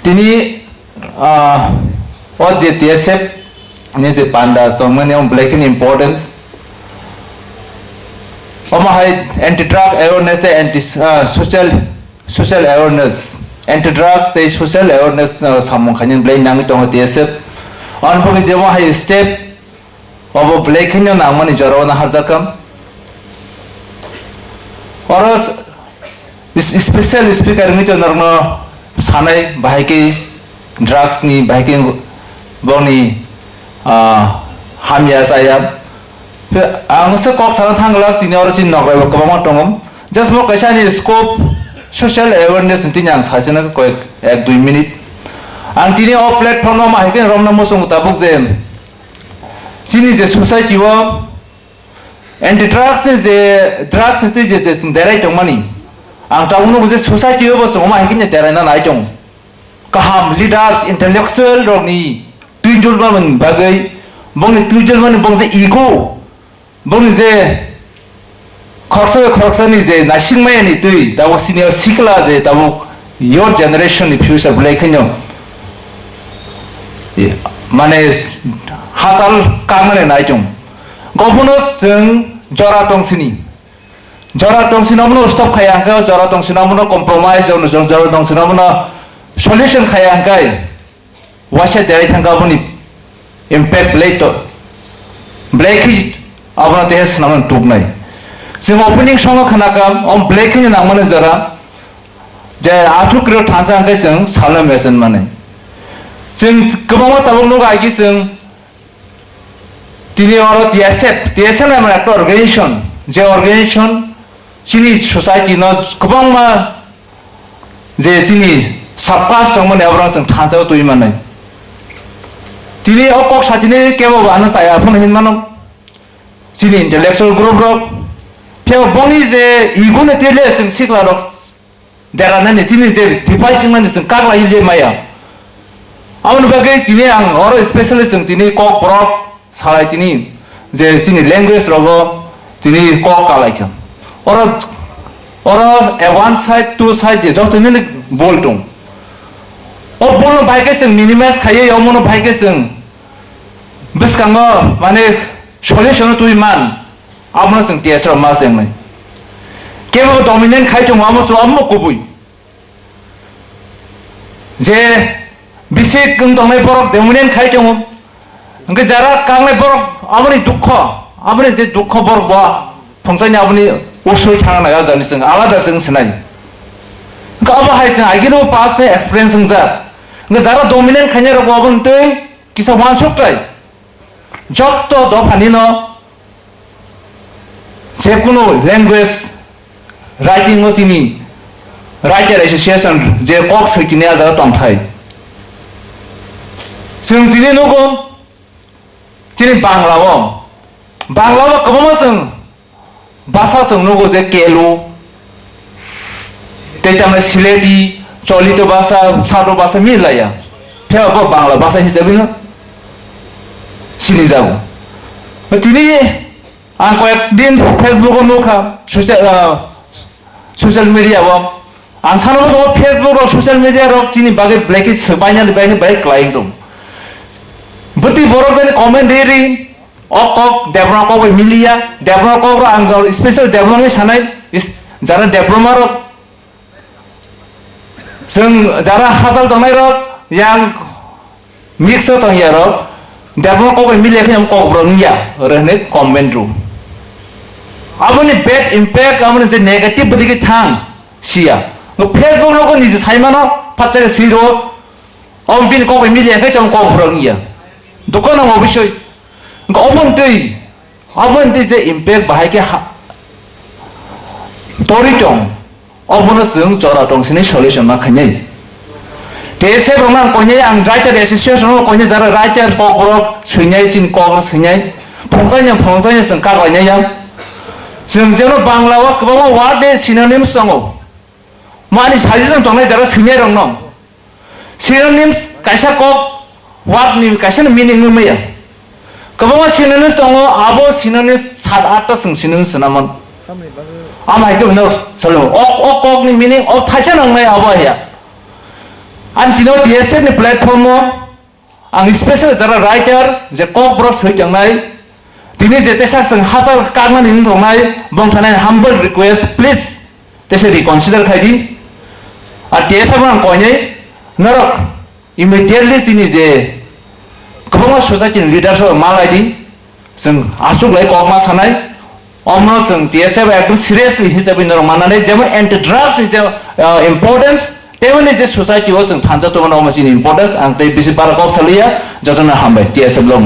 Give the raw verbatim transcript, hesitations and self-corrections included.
Tini, ah, o je T S F ni je panda tongmani, o belai kheno importance. Omo hai anti drug awareness tei anti, ah, social, social awareness, anti drugs tei social awareness, ah, samung khainani belai nangwi tongo T S F. Ani bagwi jemo hai step Obo belai kheno nangmani jorao naharjakha. Oro s-, is-, special speaker wngwi tong norokno sanai bahai khe drugs ni bahai khe boni, ah, hamya chaya. Ang se kok sana thangla tini oro chini nokrai bo kwbangma tongo. Just bo kaisa ni scope social awareness ni tini ang sajana koyek ek dui minute. Ang tini o platform o ma hai khe romna muchungo tabuk je Chini je society o anti drugs ni je drugs ni twi je, je chwng derai tongmani, ang tabuk nugo je society o bo chwng omo hai khe derai na nai tong. Kaham leaders, intellectual rok ni twijol mani bagwi, bongni twijol mani bong je ego, bongni je Khoroksa bai khoroksani je naisingmaya ni twi tabuk senior sikla je tabuk your generation ni future belai kheno mane hachal kangmani nai tong. Gobono chwng jora tongsini. Jora tongsini omono stop khaya hwnkhe jora tongsini omono compromise, jora tongsini omono solution khaya hwnkhe. Waisa derai thangkha aboni impact belai to, belai khe abono teha swnamno tuknai. Chwng opening song o khnakha, omo belai kheno nangmani jora, je athuk kwrwi thansa hwnkhe chwng salno mesen manwi. Chwng kwbangma tabuk nugo, ai khe chwng tini oro T S F, T S F naimani ekta organization, je organization chini society no kwbangma je chini subcaste tongmani aborok chwng thansa o twi mannai. Tini o kok sachini kebo bo ano chaya phano hin mano. Chini intellectual group rok pheo boni je ego ni tele chwng sikla rok deranani chini je divide wngnani chwng kaklai le maya. Aboni bagwi tini ang oro specially chwng tini kok borok salai tini je chini language rogo tini kok kalai kha. Oro, oro a one side, two side je joto nini bol tong. O bolno bai khe chwng minimize khaiwi omono bai khe chwng bwskango mane solution twi man. Abono chwng T S rok ma chengnai. Kebo dominant khai tongo amo chwng amo kubui. Je bisi wng tongnai borok dominant khai tongo. Hwnkhe jara kangnai borok aboni dukho, aboni je dukho borok bo phungsaini aboni usui thangna nai, o jani chwng alada chwng sinai. Hwnkhe abo hai chwng agini bo past ni experience wngjak. Hwnkhe jara dominant khainai rok bo aboni twi kisa uansuk tai. Jotto dopha nino je kunu language writing o chini writer association je kok soi tini a jaga tongthai. Chwng tini nugo chini Bangla o, Bangla o kwbangma chwng basa chwng nugo je Kelu, tei tamo Sileti, Cholito basa, Sado basa milaya. Phiya bo Bangla basa hisabino sinijago. Tini ang koyek din Facebook o nukha, social, ah, social media o. Ang sana bo Facebook rok, social media rok chini bagwi belai khe swbainani bagwi belai kwlai wng tong. Bwtwi borok jani comment ri ri, o kok Debbarma kok bai miliya, Debbarma kok rok ang special Debbarma wngwi sanai, is-, jara Debbarma rok, chwng jara hachal tongnai rok, yang mix o tongya rok, Debbarma kok bai miliya khe kok borok wngya, oro hinwi comment rw. Aboni bad impact, aboni je negative bwtwi khe thang siya. Facebook rogo niji sai mano, phatsa khe swi rw. Omo bini kok bai miliya khe chwng kok borok wngya. Dukho nang obisoi. Hwnkhe omo twi, omo twi je impact bahai khe ha-, tori tong, obono chwng jora tong sini solution ma khainai. T S F rok nang koinai ang writer association rok koinai jara writer kok borok swinai chini kok no swinai. Phongsaini phongsaini chwng kaglainai yang. Chwng jeno Bangla o kwbangma word ni synonyms tongo. Mani suggestion tongnai jara swinai rok no. Synonyms kaisa kok word ni kaisa ni meaning wngmaya. Kwbangma synonyms tongo, abo synonyms sat atta chwng synonyms swnamon. Amo hai khe no salo. Ok, ok kok ni meaning ok thaisa nangnai abo ya. Ang tino T S F ni platform o ang special jara writer je kok borok soi tongnai, tini je tesak chwng hachal kaknani wng tongnai, bong thanai humble request, please tesa reconsider khai di. Ar T S F ang koinai norok immediately chini je kwbangma society ni leaders rok malai di. Chwng aswk lai kok ma sanai, omno chwng T S F ekdom seriously hisabwi norok mannani, jemon anti drugs ni je, uh, importance, temoni je society o chwng thansa tongmani omo chini importance, ang tei bisi bara kok saliya, jotono hambai T S F long.